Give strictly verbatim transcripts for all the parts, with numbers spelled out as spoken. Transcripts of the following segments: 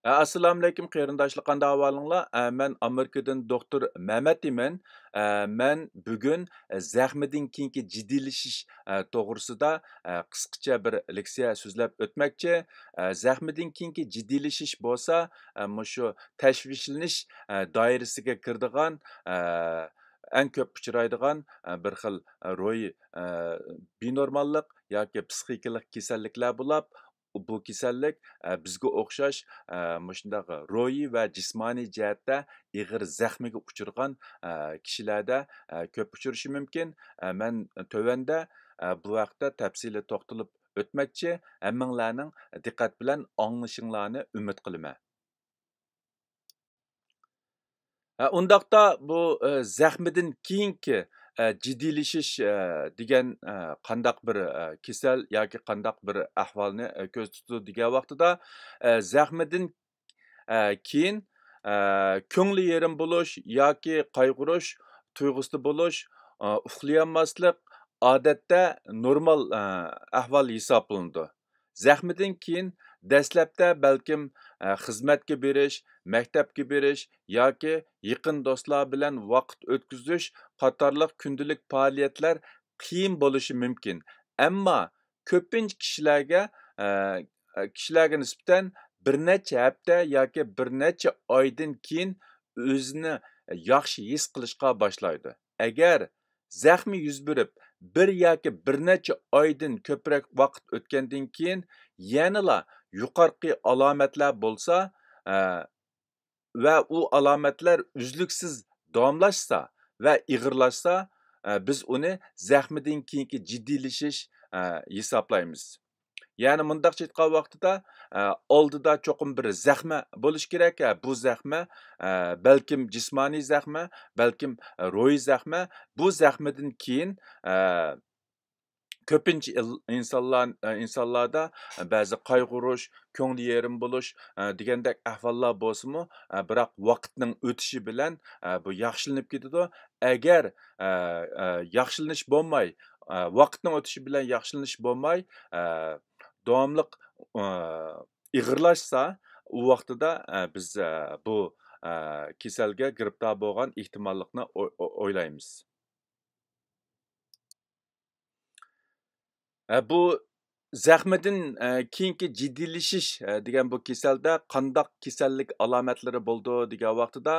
ئە، ئەسسالامۇئەلەيكۇم قېرىنداشلار، قانداق ئەھۋالىڭلار؟ ئە، مەن ئامېرىكىدىن دوختۇر مەمەت ئىمىن. ئە، مەن بۈگۈن، ئە، زەخمىدىن كېيىنكى جىددىيلىشىش، ئە، توغرىسىدا، ئە، قىسقىچە بىر لېكسىيە سۆزلەپ ئۆتمەكچى. ئە، زەخمىدىن كېيىنكى جىددىيلىشىش بولسا، ئە، مۇشۇ تەشۋىشلىنىش، ئە، دائىرىسىگە كىرىدىغان، ئە، ئەڭ كۆپ ئۇچرايدىغان، ئە، بىر خىل، ئە، روھىي، ئە، بىنورماللىق ياكى پسىخىكىلىق كېسەللىكلەر بولۇپ، بۇ كېسەللىك، ئە، بىزگە ئوخشاش، ئە، مۇشۇنداق روھىي ۋە جىسمانىي جەھەتتە ئېغىر زەخمىگە ئۇچرىغان، ئە، كىشىلەردە، ئە، كۆپ ئۇچرىشى مۇمكىن. ئە، مەن تۆۋەندە، ئە، بۇ ھەقتە تەپسىلىي توختىلىپ ئۆتمەكچى. ھەممىڭلارنىڭ دىققەت بىلەن ئاڭلىشىڭلارنى ئۈمىد قىلىمەن. ھە، ئۇنداقتا بۇ، ئە، زەخمىدىن كېيىنكى، ئە، جىددىيلىشىش، ئە، دېگەن، ئە، قانداق بىر، ئە، كېسەل ياكى قانداق بىر ئەھۋالنى، ئە، كۆزدە تۇتىدۇ دېگەن ۋاقتىدا، ئە، زەخمىدىن، ئە، كېيىن، ئە، كۆڭلى يېرىم بولۇش ياكى قايغۇرۇش تۇيغۇسىدا بولۇش، ئە، ئۇخلىيالماسلىق ئادەتتە نورمال، ئە، ئەھۋال ھېسابلىنىدۇ. زەخمىدىن كېيىن دەسلەپتە بەلكىم، ئە، خىزمەتكە بېرىش، مەكتەپكە بېرىش ياكى يېقىن دوستلار بىلەن ۋاقىت ئۆتكۈزۈش قاتارلىق كۈندىلىك پائالىيەتلەر قىيىن بولۇشى مۇمكىن. ئەمما كۆپىنچە كىشىلەرگە، ئە، كىشىلەرگە نىسبەتەن بىر نەچچە ھەپتە ياكى بىر نەچچە ئايدىن كېيىن ئۆزىنى ياخشى ھېس قىلىشقا باشلايدۇ. ئەگەر زەخمى يۈز بېرىپ، بىر ياكى بىر نەچچە ئايدىن كۆپرەك ۋاقىت ئۆتكەندىن كېيىن يەنىلا يۇقىرىقى ئالامەتلەر بولسا، ئە، ۋە ئۇ ئالامەتلەر ئۈزلۈكسىز داۋاملاشسا ۋە ئېغىرلاشسا، ئە، بىز ئۇنى زەخمىدىن كېيىنكى جىددىيلىشىش، ئە، ھېسابلايمىز. يەنى مۇنداقچە ئېيتقان ۋاقتىدا، ئە، ئالدىدا چوقۇم بىر زەخمە بولۇشى كېرەك. ئە، بۇ زەخمە، ئە، بەلكىم جىسمانىي زەخمە، بەلكىم، ئە، روھىي زەخمە. بۇ زەخمىدىن كېيىن، ئە، كۆپىنچە ئىل-، ئىنسانلار، ئە، ئىنسانلاردا بەزى قايغۇرۇش، كۆڭلى يېرىم بولۇش، ئە، دېگەندەك ئەھۋاللار بولسىمۇ، ئە، بىراق ۋاقىتنىڭ ئۆتۈشى بىلەن، ئە، بۇ ياخشىلىنىپ كېتىدۇ. ئەگەر، ئە، ئە، ياخشىلىنىش بولماي، ئە، ۋاقىتنىڭ ئۆتۈشى بىلەن ياخشىلىنىش بولماي، ئە، داۋاملىق، ئە، ئېغىرلاشسا، ئۇ ۋاقتىدا، ئە، بىز، ئە، بۇ، ئە، كېسەلگە گىرىپتار بولغان ئېھتىماللىقنى ئو-، ئو-، ئويلايمىز. ئە، بۇ زەخمىدىن، ئە، كېيىنكى جىددىيلىشىش، ئە، دېگەن بۇ كېسەلدە قانداق كېسەللىك ئالامەتلىرى بولىدۇ دېگەن ۋاقتىدا،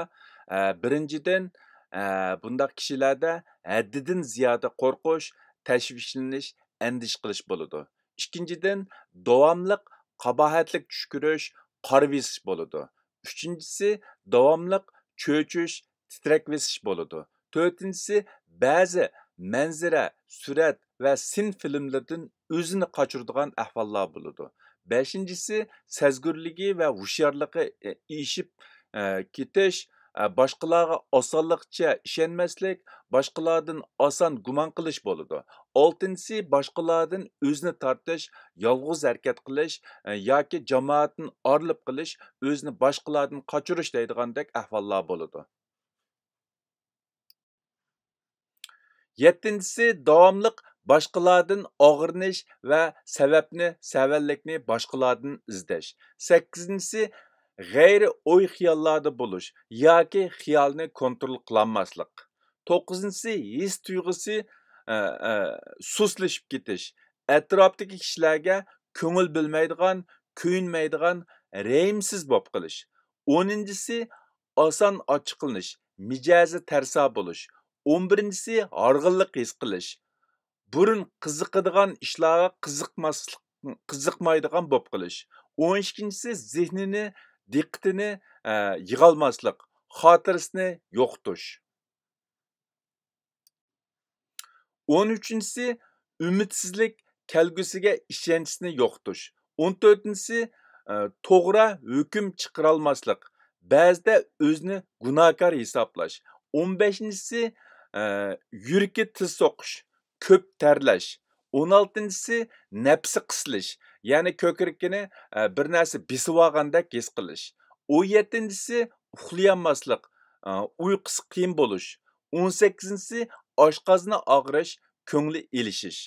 ئە، بىرىنچىدىن، ئە، بۇنداق كىشىلەردە ھەددىدىن زىيادە قورقۇش، تەشۋىشلىنىش، ئەندىشە قىلىش بولىدۇ. ئىككىنچىدىن، داۋاملىق قاباھەتلىك چۈش كۆرۈش، قارا بېسىش بولىدۇ. ئۈچىنچىسى، داۋاملىق چۆچۈش، تىترەك بېسىش بولىدۇ. تۆتىنچىسى، بەزى مەنزىرە، سۈرەت ۋە سىن فىلىملىرىدىن ئۆزىنى قاچۇرىدىغان ئەھۋاللار بولىدۇ. بەشىنچىسى، سەزگۈرلۈكى ۋە ھوشيارلىقى، ئە، ئېشىپ، ئە، كېتىش، ئە، باشقىلارغا ئاسانلىقچە ئىشەنمەسلىك، باشقىلاردىن ئاسان گۇمان قىلىش بولىدۇ. ئالتىنچىسى، باشقىلاردىن ئۆزىنى تارتىش، يالغۇز ھەرىكەت قىلىش، ئە، ياكى جامائەتتىن ئايرىلىپ قېلىش، ئۆزىنى باشقىلاردىن قاچۇرۇش دەيدىغاندەك ئەھۋاللار بولىدۇ. يەتتىنچىسى، داۋاملىق باشقىلاردىن ئاغرىنىش ۋە سەۋەبنى، سەۋەنلىكنى باشقىلاردىن ئىزدەش. سەككىزىنچىسى، غەيرىي ئوي-خىياللاردا بولۇش ياكى خىيالنى كونترول قىلالماسلىق. توققۇزىنچىسى، ھېس تۇيغۇسى، ئە، ئە، سۇسلىشىپ كېتىش. ئەتراپتىكى كىشىلەرگە كۆڭۈل بۆلمەيدىغان، كۆيۈنمەيدىغان، رەھىمسىز بولۇپ قېلىش. ئونىنچىسى، ئاسان ئاچچىقلىنىش، مىجەزى تەرسا بولۇش. ئون بىرىنچىسى، ھارغىنلىق ھېس قىلىش. بۇرۇن قىزىقىدىغان ئىشلارغا قىزىقماسلىق، قىزىقمايدىغان بولۇپ قېلىش. ئون ئىككىنچىسى، زېھنىنى، دىققىتىنى، ئە، يىغالماسلىق، خاتىرىسىنى يوقىتىش. ئون ئۈچىنچىسى، ئۈمىدسىزلىك، كەلگۈسىگە ئىشەنچىسىنى يوقىتىش. ئون تۆتىنچىسى، ئە، توغرا ھۆكۈم چىقىرالماسلىق، بەزىدە ئۆزىنى گۇناھكار ھېسابلاش. ئون بەشىنچىسى، ئە، يۈرىكى تېز سوقۇش، كۆپ تەرلەش. ئون ئالتىنچىسى، نەپسى قىسىلىش، يەنى كۆكرىكىنى، ئە، بىر نەرسە بېسىۋالغاندەك ھېس قىلىش. ئون يەتتىنچىسى، ئۇخلىيالماسلىق، ئە، ئۇيقۇسى قىيىن بولۇش. ئون سەككىزىنچىسى، ئاشقازىنى ئاغرىش، كۆڭلى ئېلىشىش.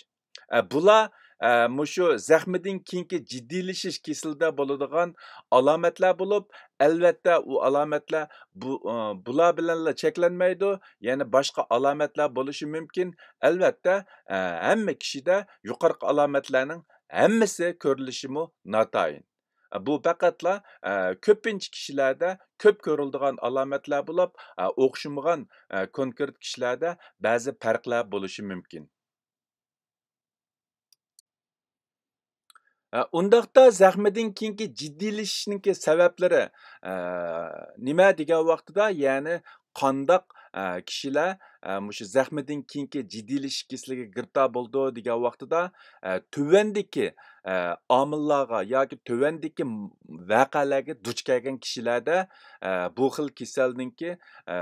ئە، بۇلار ئە، مۇشۇ زەخمىدىن كېيىنكى جىددىيلىشىش كېسىلىدە بولىدىغان ئالامەتلەر بولۇپ، ئەلۋەتتە، ئۇ ئالامەتلەر بۇ، ئە، بۇلار بىلەنلا چەكلەنمەيدۇ. يەنە باشقا ئالامەتلەر بولۇشى مۇمكىن. ئەلۋەتتە، ئە، ھەممە كىشىدە يۇقىرىقى ئالامەتلەرنىڭ ھەممىسى كۆرۈلۈشىمۇ ناتايىن. بۇ پەقەتلا، ئە، كۆپىنچە كىشىلەردە كۆپ كۆرۈلىدىغان ئالامەتلەر بولۇپ، ئە، ئوخشىمىغان، ئە، كونكرېت كىشىلەردە بەزى پەرقلەر بولۇشى مۇمكىن. ئە، ئۇنداقتا زەخمىدىن كېيىنكى جىددىيلىشىشنىڭكى سەۋەبلىرى، ئە، نېمە دېگەن ۋاقتىدا، يەنى قانداق، ئە، كىشىلەر، ئە، مۇشۇ زەخمىدىن كېيىنكى جىددىيلىشىش كېسىلىگە گىرىپتار بولىدۇ دېگەن ۋاقتىدا، ئە، تۆۋەندىكى، ئە، ئامىللارغا ياكى تۆۋەندىكى م-، ۋەقەلەرگە دۇچ كەلگەن كىشىلەردە، ئە، بۇ خىل كېسەلنىڭكى، ئە،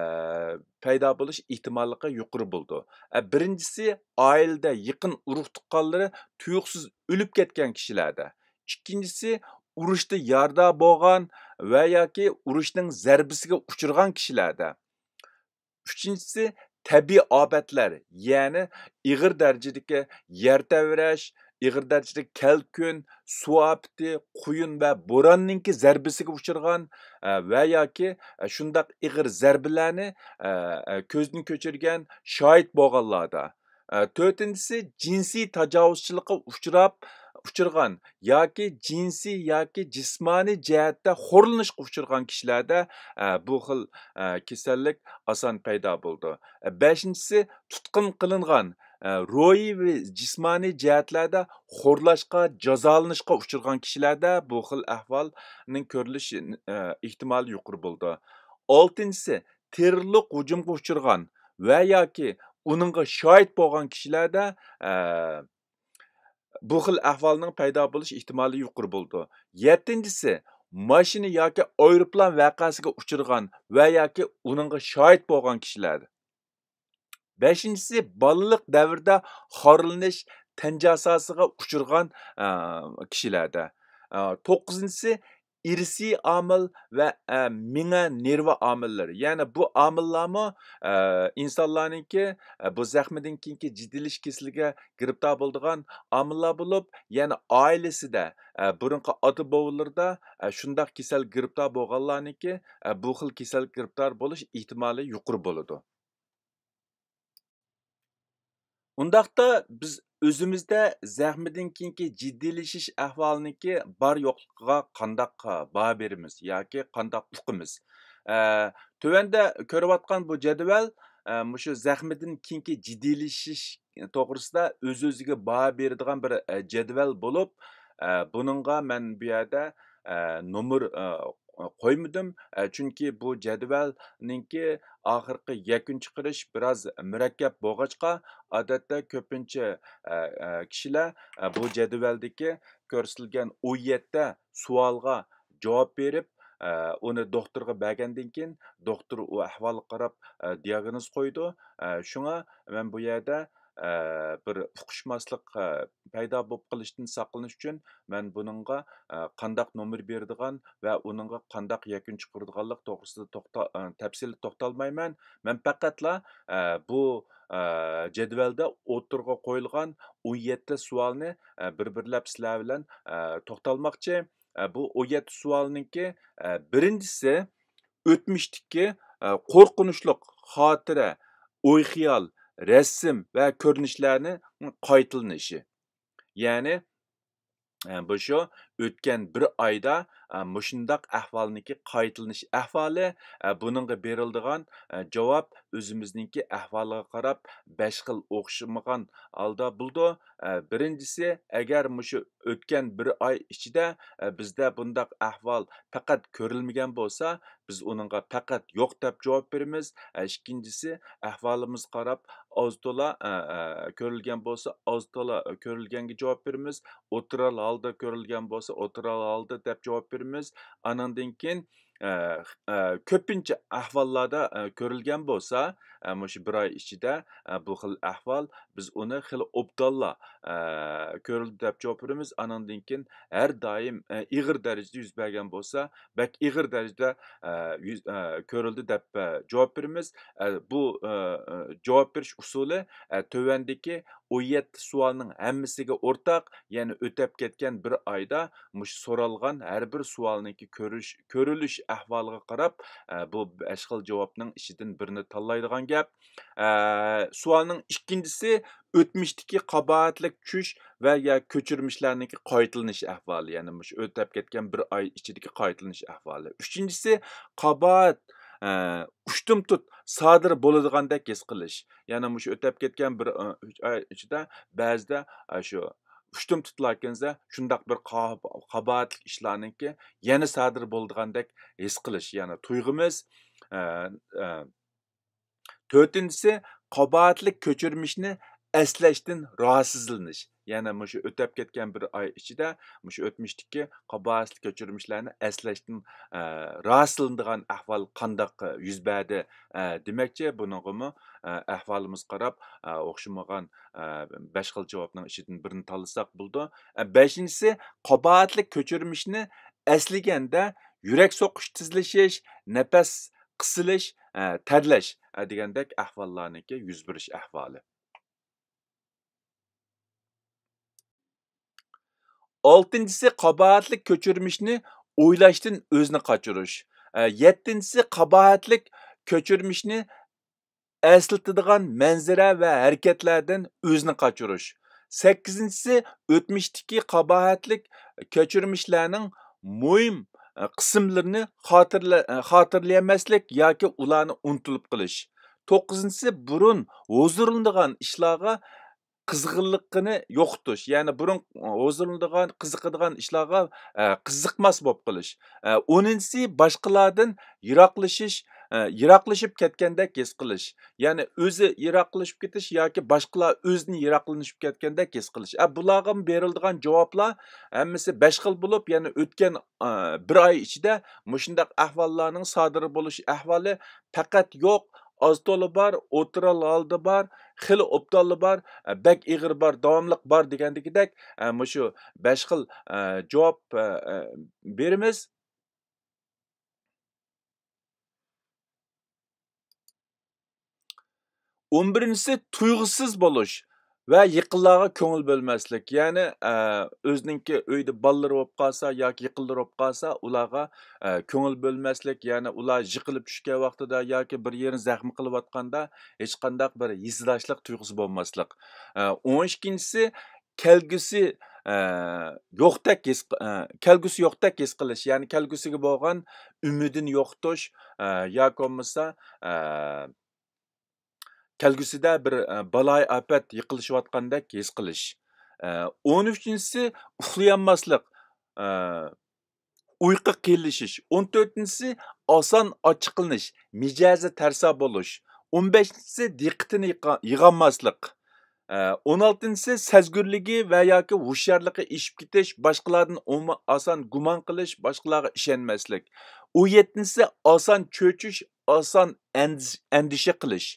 پەيدا بولۇش ئېھتىماللىقى يۇقىرى بولىدۇ. ئە، بىرىنچىسى، ئائىلىدە يېقىن ئۇرۇق-تۇغقانلىرى تۇيۇقسىز ئۆلۈپ كەتكەن كىشىلەردە. ئىككىنچىسى، ئۇرۇشتا يارىدار بولغان ۋە ياكى ئۇرۇشنىڭ زەربىسىگە ئۇچرىغان كىشىلەردە. ئۈچىنچىسى، تەبىئىي ئاپەتلەر، يەنى ئېغىر دەرىجىدىكى يەر تەۋرەش، ئېغىر دەرىجىدىكى كەلكۈن، سۇ ئاپىتى، قۇيۇن ۋە بوراننىڭكى زەربىسىگە ئۇچرىغان، ئە، ۋە ياكى، ئە، شۇنداق ئېغىر زەربىلەرنى، ئە، ئە، كۆزدىن كۆچۈرگەن، شاھىت بولغانلاردا. ئە، تۆتىنچىسى، جىنسىي تاجاۋۇزچىلىققا ئۇچراپ، ئۇچرىغان ياكى جىنسىي ياكى جىسمانىي جەھەتتە خورلىنىشقا ئۇچرىغان كىشىلەردە، ئە، بۇ خىل، ئە، كېسەللىك ئاسان پەيدا بولىدۇ. ئە، بەشىنچىسى، تۇتقۇن قىلىنغان، ئە، روھىي ۋە جىسمانىي جەھەتلەردە خورلاشقا، جازالىنىشقا ئۇچرىغان كىشىلەردە بۇ خىل ئەھۋالنىڭ كۆرۈلۈش، ئە، ئېھتىمالى يۇقىرى بولىدۇ. ئالتىنچىسى، تېررورلۇق ھۇجۇمغا ئۇچرىغان ۋە ياكى ئۇنىڭغا شاھىت بولغان كىشىلەردە، ئە، بۇ خىل ئەھۋالنىڭ پەيدا بولۇش ئېھتىمالى يۇقىرى بولىدۇ. يەتتىنچىسى، ماشىنا ياكى ئايروپىلان ۋەقەسىگە ئۇچرىغان ۋە ياكى ئۇنىڭغا شاھىت بولغان كىشىلەر. بەشىنچىسى، بالىلىق دەۋرىدە خارلىنىش تەنجاساسىغا ئۇچرىغان، ئە، كىشىلەردە. ئە، توققۇزىنچىسى، ئىرسىي ئامىل ۋە، ئە، مېڭە نېرۋا ئامىللىرى. يەنى بۇ ئامىللارمۇ، ئە، ئىنسانلارنىڭكى، ئە، بۇ زەخمىدىن كېيىنكى جىددىيلىشىش كېسىلىگە گىرىپتار بولىدىغان ئامىللار بولۇپ، يەنى ئائىلىسىدە، ئە، بۇرۇنقى ئاتا بوۋىلىرىدا، ئە، شۇنداق كېسەل گىرىپتار بولغانلارنىڭكى، ئە، بۇ خىل كېسەل گىرىپتار بولۇش ئېھتىمالى يۇقىرى بولىدۇ. ئۇنداقتا بىز ئۆزىمىزدە زەخمىدىن كېيىنكى جىددىيلىشىش ئەھۋالىنىڭكى بار يوقلۇقىغا قانداق باھا بېرىمىز ياكى قانداق ئۇقىمىز؟ ئە، تۆۋەندە كۆرۈۋاتقان بۇ جەدۋەل، ئە، مۇشۇ زەخمىدىن كېيىنكى جىددىيلىشىش توغرىسىدا ئۆز-ئۆزىگە باھا بېرىدىغان بىر، ئە، جەدۋەل بولۇپ، ئە، بۇنىڭغا مەن بۇ يەردە، ئە، نومۇر، ئە، قويمىدىم. ئە، چۈنكى بۇ جەدۋەلنىڭكى ئاخىرقى يەكۈن چىقىرىش بىراز مۇرەككەپ بولغاچقا، ئادەتتە كۆپىنچە، ئە، ئە، كىشىلەر، ئە، بۇ جەدۋەلدىكى كۆرسىتىلگەن ئون يەتتە سوئالغا جاۋاب بېرىپ، ئە، ئۇنى دوختۇرغا بەرگەندىن كېيىن، دوختۇر ئۇ ئەھۋالغا قاراپ، ئە، دىئاگنوز قويىدۇ. ئە، شۇڭا مەن بۇ يەردە، ئە، بىر ئۇقۇشماسلىق، ئە، پەيدا بولۇپ قېلىشتىن ساقلىنىش ئۈچۈن، مەن بۇنىڭغا، ئە، قانداق نومۇر بېرىدىغان ۋە ئۇنىڭغا قانداق يەكۈن چىقىرىدىغانلىق توغرىسىدا توختا-، ئە، تەپسىلىي توختالمايمەن. مەن پەقەتلا، ئە، بۇ، ئە، جەدۋەلدە ئوتتۇرىغا قويۇلغان ئون يەتتە سوئالنى، ئە، بىر-بىرلەپ سىلەر بىلەن، ئە، توختالماقچى. ئە، بۇ ئون يەتتە سوئالنىڭكى، ئە، بىرىنچىسى، ئۆتمۈشتىكى، ئە، قورقۇنچلۇق خاتىرە، ئوي-خىيال، رەسىم ۋە كۆرۈنۈشلەرنىڭ قايتىلىنىشى. يەنى، ئە، بۇ شۇ ئۆتكەن بىر ئايدا، ئە، مۇشۇنداق ئەھۋالنىڭكى قايتىلىنىش ئەھۋالى، ئە، بۇنىڭغا بېرىلىدىغان، ئە، جاۋاب ئۆزىمىزنىڭكى ئەھۋالىغا قاراپ بەش خىل ئوخشىمىغان ھالدا بولىدۇ. ئە، بىرىنچىسى، ئەگەر مۇشۇ ئۆتكەن بىر ئاي ئىچىدە، ئە، بىزدە بۇنداق ئەھۋال پەقەت كۆرۈلمىگەن بولسا، بىز ئۇنىڭغا پەقەت يوق دەپ جاۋاب بېرىمىز. ئە، ئىككىنچىسى، ئەھۋالىمىزغا قاراپ ئاز تولا، ئە، ئە، كۆرۈلگەن بولسا، ئاز تولا كۆرۈلگەنگە جاۋاب بېرىمىز. ئوتتۇرا ھالدا كۆرۈلگەن بولسا، ئوتتۇرا ھالدا دەپ جاۋاب بېرىمىز. ئانىڭدىن كېيىن، ئە، ئە، كۆپىنچە ئەھۋاللاردا، ئە، كۆرۈلگەن بولسا، ئە، مۇشۇ بىر ئاي ئىچىدە، ئە، بۇ خىل ئەھۋال، بىز ئۇنى خېلى ئوبدانلا، ئە، كۆرۈلدى دەپ جاۋاب بېرىمىز. ئانىڭدىن كېيىن ھەر دائىم، ئە، ئېغىر دەرىجىدە يۈز بەرگەن بولسا، بەك ئېغىر دەرىجىدە، ئە، يۈز، ئە، كۆرۈلدى دەپ، ئە، جاۋاب بېرىمىز. ئە، بۇ، ئە، ئە، جاۋاب بېرىش ئۇسۇلى، ئە، تۆۋەندىكى ئون يەتتە سوئالنىڭ ھەممىسىگە ئورتاق، يەنى ئۆتەپ كەتكەن بىر ئايدا مۇشۇ سورالغان ھەر بىر سوئالنىڭكى كۆرۈش، كۆرۈلۈش ئەھۋالىغا قاراپ، ئە، بۇ بەش خىل جاۋابنىڭ ئىچىدىن بىرنى تاللايدىغان گەپ. ئە، سوئالنىڭ ئىككىنچىسى ئۆتمۈشتىكى قاباھەتلىك چۈش ۋە يا كۆچۈرمىشلەرنىڭكى قايتىلىنىش ئەھۋالى، يەنى مۇشۇ ئۆتەپ كەتكەن بىر ئاي ئىچىدىكى قايتىلىنىش ئەھۋالى. ئۈچىنچىسى قاباھەت، ئە، ئۇشتۇمتۇت سادىر بولىدىغاندەك ھېس قىلىش. يەنى مۇشۇ ئۆتەپ كەتكەن بىر، ئە، ئۈچ ئاي ئىچىدە بەزىدە، ئە، شۇ ئۇشتۇمتۇتلاركەنسە، شۇنداق بىر قا-، قاباھەتلىك ئىشلارنىڭكى يەنە سادىر بولىدىغاندەك ھېس قىلىش، يەنى تۇيغۇمىز. ئە، ئە، تۆتىنچىسى، قاباھەتلىك كۆچۈرمىشنى ئەسلەشتىن راھەتسىزلىنىش. يەنى مۇشۇ ئۆتەپ كەتكەن بىر ئاي ئىچىدە مۇشۇ ئۆتمۈشتىكى قاباھەتلىك كۆچۈرمىشلەرنى ئەسلەشتىن، ئە، راھەتسىزلىنىدىغان ئەھۋال قانداق يۈز بەردى، ئە، دېمەكچى. بۇنىڭغىمۇ، ئە، ئەھۋالىمىزغا قاراپ، ئە، ئوخشىمىغان، ئە، بەش خىل جاۋابنىڭ ئىچىدىن بىرنى تاللىساق بولىدۇ. ئە، بەشىنچىسى، قاباھەتلىك كۆچۈرمىشنى ئەسلىگەندە يۈرەك سوقۇش تېزلىشىش، نەپەس قىسىلىش، ئە، تەرلەش، ئە، دېگەندەك ئەھۋاللارنىڭكى يۈز بېرىش ئەھۋالى. ئالتىنچىسى، قاباھەتلىك كۆچۈرمىشنى ئويلاشتىن ئۆزىنى قاچۇرۇش. ئە، يەتتىنچىسى، قاباھەتلىك كۆچۈرمىشنى ئەسلىتىدىغان مەنزىرە ۋە ھەرىكەتلەردىن ئۆزىنى قاچۇرۇش. سەككىزىنچىسى، ئۆتمۈشتىكى قاباھەتلىك كەچۈرمىشلەرنىڭ مۇھىم، ئە، قىسىملىرىنى خاتىرىلە-، ئە، خاتىرىلىيەلمەسلىك ياكى ئۇلارنى ئۇنتۇلۇپ قېلىش. توققۇزىنچىسى، بۇرۇن ھۇزۇرلىنىدىغان ئىشلارغا قىزغىنلىقىنى يوقىتىش، يەنى بۇرۇن ھۇزۇرلىنىدىغان، قىزىقىدىغان ئىشلارغا، ئە، قىزىقماس بولۇپ قېلىش. ئە، ئونىنچىسى، باشقىلاردىن يىراقلىشىش، ئە، يىراقلىشىپ كەتكەندەك ھېس قىلىش. يەنى ئۆزى يىراقلىشىپ كېتىش ياكى باشقىلار ئۆزىدىن يىراقلىشىپ كەتكەندەك ھېس قىلىش. ئە، بۇلارغا بېرىلىدىغان جاۋابلار ھەممىسى بەش خىل بولۇپ، يەنى ئۆتكەن، ئە، بىر ئاي ئىچىدە مۇشۇنداق ئەھۋاللارنىڭ سادىر بولۇش ئەھۋالى پەقەت يوق، ئاز تولا بار، ئوتتۇرا ھالدا بار، خېلى ئوبدانلا بار، ئە، بەك ئېغىر بار، داۋاملىق بار دېگەندىكىدەك، ئە، مۇشۇ بەش خىل، ئە، جاۋاب، ئە، ئە، بېرىمىز. ئون بىرىنچىسى، تۇيغۇسىز بولۇش ۋە يېقىنلارغا كۆڭۈل بۆلمەسلىك. يەنى، ئە، ئۆزىنىڭكى ئۆيىدە بالىلىرى بولۇپ قالسا ياكى يېقىنلىرى بولۇپ قالسا، ئۇلارغا، ئە، كۆڭۈل بۆلمەسلىك، يەنى ئۇلار يىقىلىپ چۈشكەن ۋاقتىدا ياكى بىر يېرىنى زەخمە قىلىۋاتقاندا ھېچقانداق بىر ھېسداشلىق تۇيغۇسى بولماسلىق. ئە، ئون ئىككىنچىسى، كەلگۈسى، ئە، يوقتەك ھېس ق-، ئە، كەلگۈسى يوقتەك ھېس قىلىش، يەنى كەلگۈسىگە بولغان ئۈمىدىنى يوقىتىش، ئە، ياكى بولمىسا، ئە، كەلگۈسىدە بىر، ئە، بالايىئاپەت يېقىنلىشىۋاتقاندەك ھېس قىلىش. ئە، ئون ئۈچىنچىسى، ئۇخلىيالماسلىق، ئە، ئۇيقۇ قىيىنلىشىش. ئون تۆتىنچىسى، ئاسان ئاچچىقلىنىش، مىجەزى تەرسا بولۇش. ئون بەشىنچىسى، دىققىتىنى يىغا-، يىغالماسلىق. ئە، ئون ئالتىنچىسى، سەزگۈرلۈكى ۋە ياكى ھوشيارلىقى ئېشىپ كېتىش، باشقىلاردىن ئوما-، ئاسان گۇمان قىلىش، باشقىلارغا ئىشەنمەسلىك. ئون يەتتىنچىسى، ئاسان چۆچۈش، ئاسان ئەندىش-، ئەندىشە قىلىش.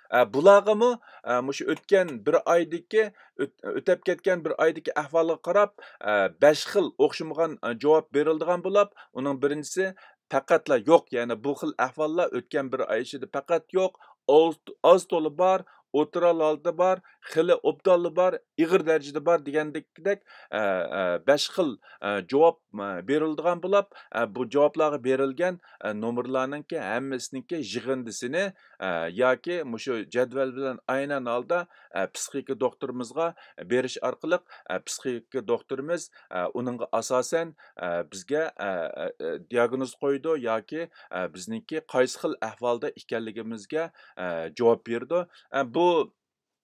ئە، بۇلارغىمۇ، ئە، مۇشۇ ئۆتكەن بىر ئايدىكى، ئۆت-، ئۆتەپ كەتكەن بىر ئايدىكى ئەھۋالغا قاراپ، ئە، بەش خىل ئوخشىمىغان، ئە، جاۋاب بېرىلىدىغان بولۇپ، ئۇنىڭ بىرىنچىسى پەقەتلا يوق، يەنى بۇ خىل ئەھۋاللار ئۆتكەن بىر ئاي ئىچىدە پەقەت يوق، ئاز، ئاز تولا بار، ئوتتۇرا ھالدا بار، خېلى ئوبدانلا بار، ئېغىر دەرىجىدە بار دېگەندەك، ئە، ئە، بەش خىل، ئە، جاۋاب، ئە، بېرىلىدىغان بولۇپ، ئە، بۇ جاۋابلارغا بېرىلگەن، ئە، نومۇرلارنىڭكى ھەممىسىنىڭكى يىغىندىسىنى، ئە، ياكى مۇشۇ جەدۋەل بىلەن ئاينەن ھالدا، ئە، پسىخىكا دوختۇرىمىزغا بېرىش ئارقىلىق، ئە، پسىخىكا دوختۇرىمىز، ئە، ئۇنىڭغا ئاساسەن، ئە، بىزگە، ئە، ئە، ئە، دىئاگنوز قويىدۇ ياكى، ئە، بىزنىڭكى قايسى خىل ئەھۋالدا ئىكەنلىكىمىزگە، ئە، جاۋاب بېرىدۇ. ئە، بۇ،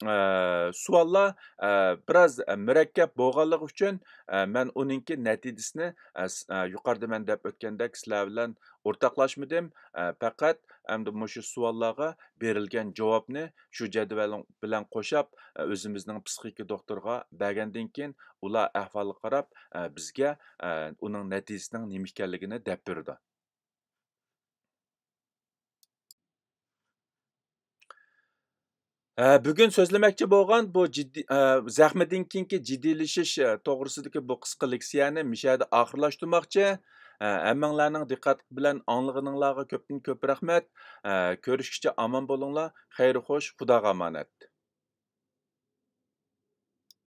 ئە، سوئاللار، ئە، بىراز، ئە، مۇرەككەپ بولغانلىقى ئۈچۈن، ئە، مەن ئۇنىڭكى نەتىجىسىنى، ئە، س-، ئە، يۇقىرىدا مەن دەپ ئۆتكەندەك سىلەر بىلەن ئورتاقلاشمىدىم. ئە، پەقەت ئەمدى مۇشۇ سوئاللارغا بېرىلگەن جاۋابنى شۇ جەدۋەل بىلەن قوشاپ، ئە، ئۆزىمىزنىڭ پسىخىكا دوختۇرىغا بەرگەندىن كېيىن، ئۇلار ئەھۋالغا قاراپ، ئە، بىزگە، ئە، ئۇنىڭ نەتىجىسىنىڭ نېمە ئىكەنلىكىنى دەپ بېرىدۇ. ھە، بۈگۈن سۆزلىمەكچى بولغان بۇ جىددىي، ھە، زەخمىدىن كېيىنكى جىددىيلىشىش، ھە، توغرىسىدىكى بۇ قىسقا لېكسىيەنى مۇشۇ يەردە ئاخىرلاشتۇرماقچى. ھە، ھەممىڭلارنىڭ دىققەت بىلەن ئاڭلىغىنىڭلارغا كۆپتىن كۆپ رەھمەت. ھە، كۆرۈشكىچە ئامان بولۇڭلار. خەير خوش، خۇداغا ئامانەت.